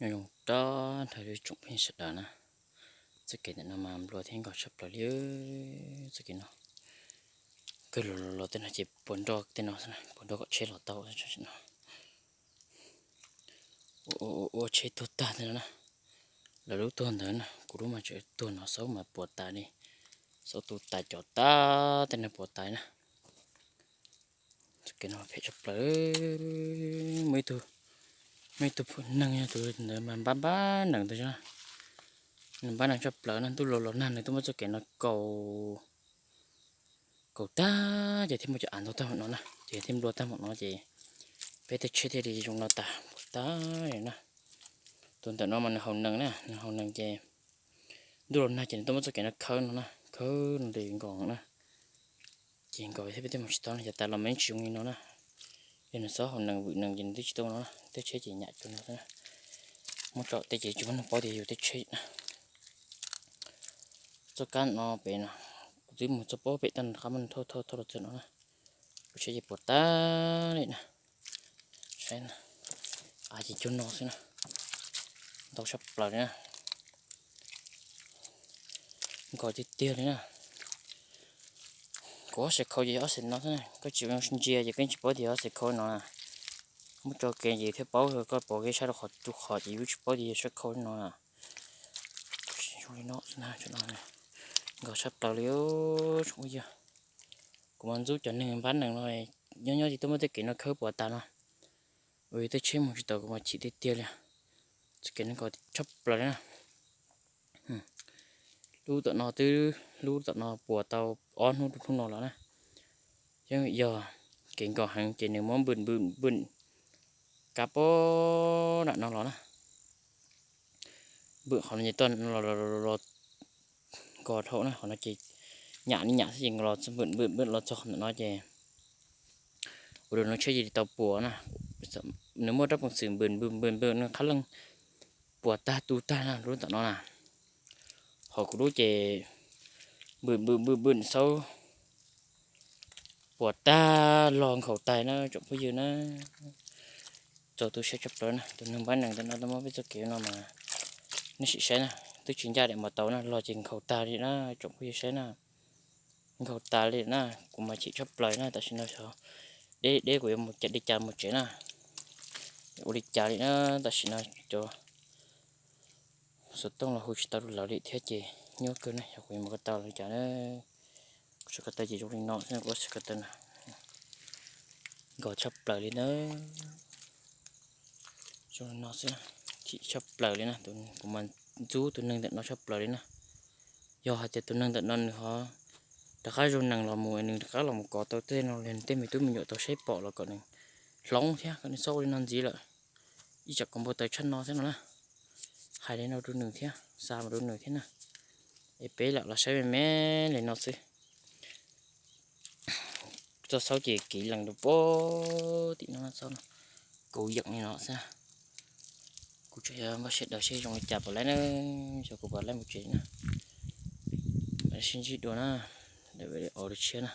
Nyob zoo rau tsoom phooj ywg sawv daws na. Txoj kev ntawm no mas nplua thiab nkos tshaj plaws li. Txoj kev no kawg los los tej no ces puas nroj tej no, puas nroj kom tsheb los tau no. Ua tsheb tuag tag tej no na. Lawv lub tuag ntawd na, kuv lub mas tseem tuag no, xaub mas puas tas li. Xaub tu tas cov tas tej no puas tas na. Txoj kev no phem tshaj plaws. Muaj ib tug, muaj ib tug neeg yog tus ntawd mas npab npab nees ntag. Nws npab nees tshaj plaws na, ntuj los los nag nws twb muab txoj kev no kaus, kaus tag ces thiaj muaj cov av ntau tag hom no na, ces thiaj nplua tag hom no ces peb tej tsheb thiaj li zoo no tas puas tas li na. Tus ntawm no mas nws haus nees na, nws haus nees ces ntuj los nag ces nws twb muab txoj kev no khawb no na, khawb no li nkos na. Ces nkos thiab peb tej mus tsis tau no, yav tas los mas yeej tsis zoo li no na. Yog nws xob haus nees vwm nees ces nws twb tsis tau no na, tej tsheb ces nyam cuag no xwb na. Muab tso tej ces tsis muaj neeg paub tias yus tej tsheb na. Txoj kab no pem no, kuv twb mus txog pem tag rov qab muab thauj thauj thauj los txog no na. Kuv tsheb ces puas tas li na. Saib na, av ces cuag no xwb na. Ntau tshaj plaws li na. Nkos tiag tiag li na. Kuv ob xav khau ces ob xav no xwb na, koj tsis ntsia ces koj yeej tsis paub tias ob xav khau no na. Muab tso kev ces thiaj paub, koj pom kev saib rau qhov tus qhov ces yus tsis paub tias yog saib khau no na. Zoo li no xwb na, nkos tshaj plaws li. Tsoom phooj ywg, kuv mas ntxub cov neeg npab nees no, nyob nyob ces twb muab tej kev no khawb puas tas no. Ua yus tej tsheb mus tsis tau, kuv mas chim tiag tiag li. Txoj kev no nkos tshaj plaws li na. Lub tom no twb, lub tom no puas tau ob hnub rau hnub no los na. Yeej yog kev nkos heev ces nws muab npwm npwm npwm kab pob nram no los na. Npwm qhov no ces toj los los nkos dhau na, qhov no ces nyam li nyam xwb ces los npwm npwm npwm los txog qhov ntawm no ces ua rau no tsheb ces li tau puas na. Nws muaj rab peev xwm npwm npwm npwm npwm nws qhab leej puas tag tu tag na lub tom no na. Ho kuv lub ces npwm npwm npwm npwm xaub puas tag los nkhaus tais na tsoom phooj ywg na. Txaus tu siab tshaj plaws na, tus neeg npab nees ntawm no tuaj muab peb txoj kev no mas nej sim saib na, twb tsis ncaj daim mos taus na, los ces nkhaus tag li na tsoom phooj ywg saib na. Nkhaus tas li na, kuv mas chim tshaj plaws na, tam sim no xyov deb deb kuv yuav mus li cas mus tsev na. Ua li cas li na, tam sim no cov xov tooj los hu tsis tau rau lawv li thiab ces nyuaj kawg na, xyov kuv yuav mus ko taw li cas na. Kuv tso ko taw ces zoo li no xwb, kuv tso ko taw na. Nkos tshaj plaws li na. Zoo li no xwb, chim tshaj plaws li na, kuv mas ntxub tus neeg ntawm no tshaj plaws li na. Yog hais tias tus neeg ntawm no nws ho rov qab zoo nees los mus, nws rov qab los mus kov tau tej no li tej me tub me nyuam tau saib pom los kom nws hloov thiab kom nws txhob ua li no ntxiv lawm. Ib tsam kom npau taws tshaj no thiab no na. Hais li no rau nws thiab, xa mus rau nws thiab na. Es peb lam los saib me me li no xwb. Txoj xaub ces kiv lees rau pem tim no, txoj no kuv yeem li no xwb. Kuv tseem yuav npaj sawv daws seb zoo li cas pom laib na, xyov kuv pom laib mus tsev na. Sib ntsib dua na, daim video tshiab na.